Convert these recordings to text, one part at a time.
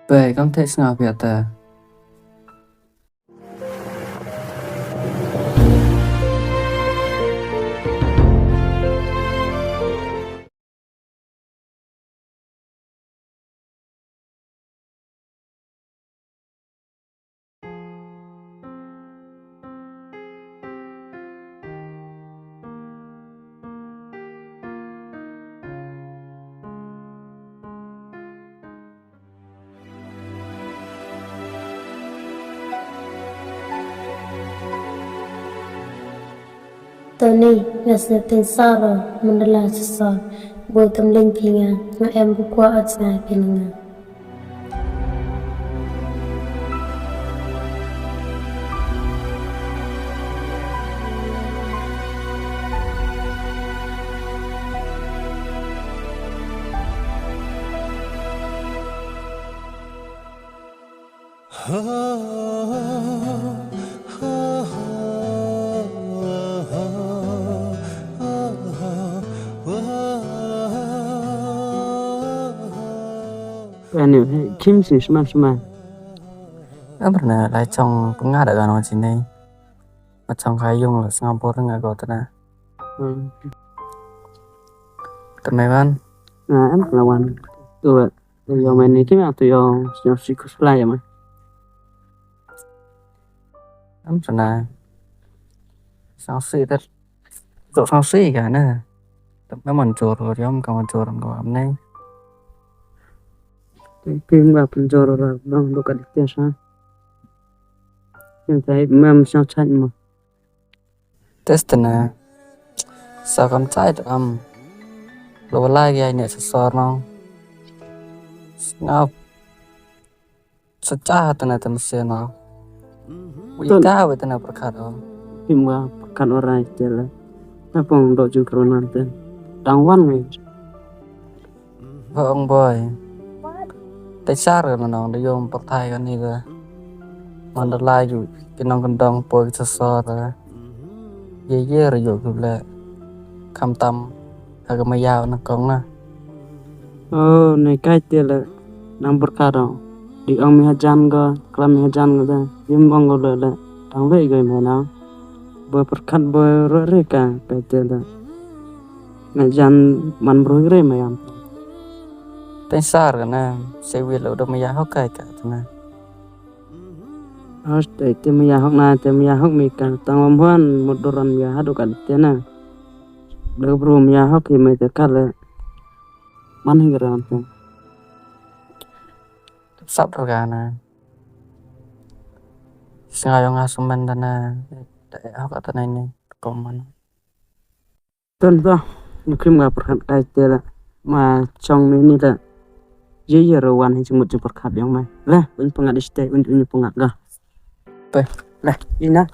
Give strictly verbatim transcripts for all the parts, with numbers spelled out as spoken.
Bei, kam te sngap ya ta. Tony, nga sngewthuh sara, mandala sasa, boi tam leng phi nga, nga em bu kwah at sa phi nga. Ani, kim sini sman sman. Amrna lai chong pynga da gano sini. Ma chong ka yung la sngap bor nga go tana. Hmm. Te me wan. Na, em la wan. Tu, tu yo me ni kim tu yo, yo si kus playa ma. Am sana. Sang si tet. Tu sang si ka na. Te me man jor ko yom ka man jor ko am nei. Kim ga pynjor ra dong do ka dikte sa. Kim tai mem sang chat ma. Test na. Sa kam chai da am. Lo lai ya ne sa sor no. Sngap. Sa cha ta na tam se no. Wi ka wi ta na pyrkhat o. Kim wa pyrkhat o rai te la. Na pong do jung kro nan te. Dang wan wi. Ba ong boi. Te sar ka na nong da yom pyrthai ka ni ka. Mandala yu ki nong kyndong poi sa sor ka. Ye ye ra yu ki le. Kham tam ha ka maya na kong na. O, ne kai te le. Nang pyrkhat o. Di ong mi hajan ka, klam mi hajan ka da. Yim ong ka le le. Dang le ka me na. Boi pyrkhat boi ro re ka kai te le. Nga jan man bru re ma yam. Te sar ka na, se wi lo do ma ya hok kai ka te na. Hos te, te ma ya hok na, te ma ya hok mi ka, tang wam huan, mut doran ya hadu ka te na. Do bru ma ya hok hi me te ka le. Man hi ka ran te. Sap ro ka na. Snga yong nga sumen da na, te hok ka te na ini, kom man. Tun to, nu kim ga pyrkhat kai te la. Ma chong ni ni la. Ye ye ro wan hi chimut chi pyrkhat yong mai. La, un pyngat di stay, un, un pyngat ga. Pe, la, ina.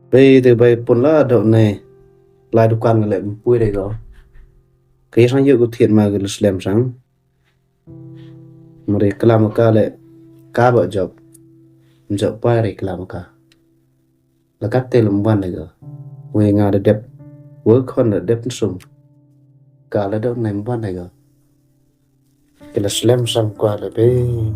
Bei te bei pun la dok ne. Lai dukan ka le mpui de ko. Ka ye sang yu ku thiet ma ka le slem sang. Mari klam ka le ka ba job. Job pa re klam ka. La kat te lem wan de ko. Wei nga de dep. Work hon de dep sum. Ka le dok ne wan de ko. Ki la slem sang kwah le bei.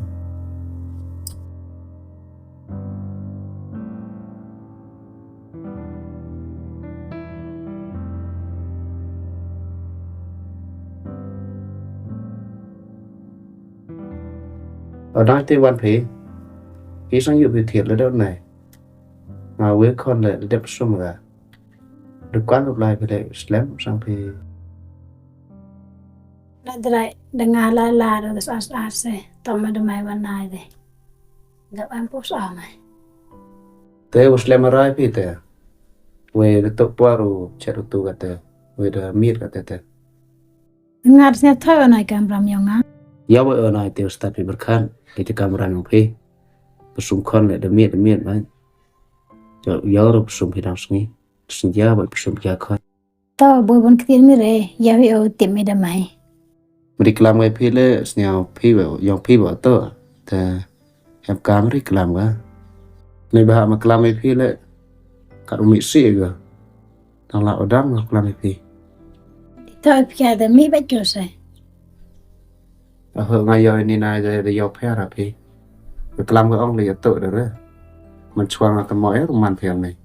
O dang te wan phi. Ki sang yu phi thiet le dok nai. Nga wei khon le dep sum ga. Dukan u lai phi le slem sang phi. La drai da nga la la da as as se. Tama da mai wan nai de. Da am pus a mai. Te u slem rai phi te. We da tok puar u chet u tu ka te. We da mir ka te te. Ngat sñiaw thaw anai kamram yong nga. Ya wa anai te u stad phi berkhan. Ite kamram yong phi. Pesum khon le da miet da miet mai. Ya ya ro pesum phi dang sngi. Sñiaw wa pesum ya khon. To boi bon ktir mi re. Ya wi o tip mi da mai. Mri klam wa phi le sñiaw phi wa yong phi wa to. Te em kam ri klam wa. Nei ba ma klam wa phi le. Kat u mi si ga. Tang la odang nga klam i phi. Ito i phi ada mi ba jo se. Aho nga yo ini na ja da yo phi ara phi. Ka klam ka ong le yo to da re. Man chwa nga ka mo e ruman phi ang nei.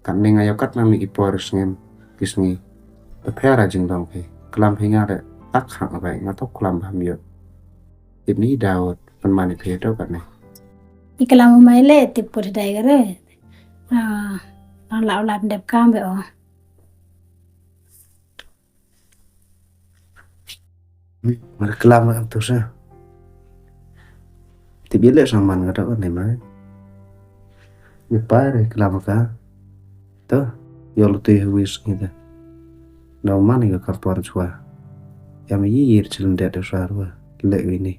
Kan ni nga yo kat na mi ki por sngem ki sngi. Da phi ara jingdong phi. Klam phi nga da ak hak nga bai nga to klam ba ham yo. Ini daud pan man i phi to kat ni. I klam mai le tip pur dai ka re. Ah, ang la u lap dep kam be o. Mar klam am tu sa. Ti bi le sang man ka da ne mai. Ni pa re klam ka. To, yo lu ti wis ni da. Na man ka ka por chwa. Ya mi yir chilin det sa rwa. Le wi ni.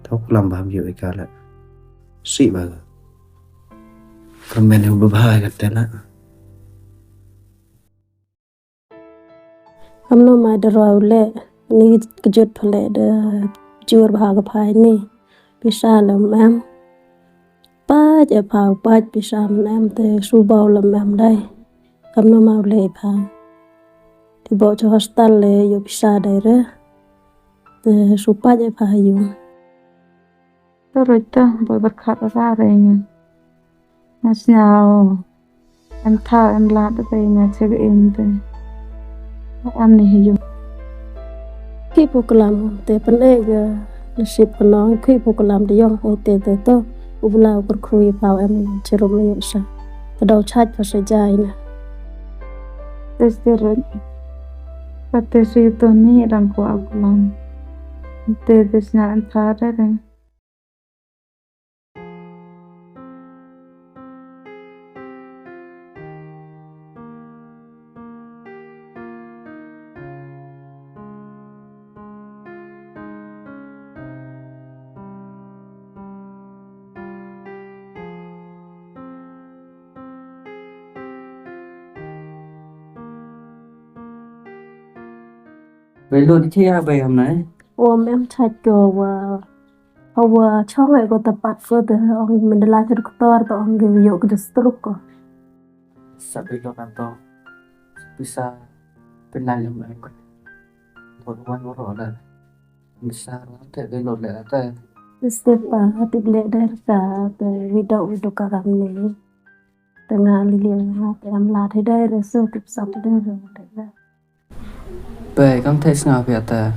To klam ba ham yo i ka le. Si ba ka. Permen yo ba ba ka te la. Kamno ma da roi u le, ni kjut pha le da jur bha ka phai ni. Pisa lem em. Pait e pha, pait pisa man em te su bau lem em dai. Kamno ma u le pha. Ti bok cha hostel le yo pisa dai re. Te su pait e pha ha yung. Te roi te, boi berkhat ra re nga. Nga sñiaw. Em tha, em lad te nga che ka im te. Em ni hi yung. Khi pu klam te pan e ga nasib ka nong, khi pu klam te yong e te te to. U bla u kur kru i pau em chirup me yung sa. Ka dau chait pa sa jai na. Te si roi. Ka te si to ni dang ko a klam. Te te sñiaw em tha re re. Bai lut i thia bai ham nai. Om em chait ko wa. Hawa chong ai ko ta pat ko te ong Mandalay te doktor te ong ge yo ke stroke ko. Sa bai lut kan to. Pisa pin lai lem ai ko. Bot wan bot ro da. Pisa te bai lut le te. Step pa tip le der ka te widow widow ka kam ni. Te nga li li nga te am la te dai re so tip sa te dai re. Bai, kam thei sngaw phi ata.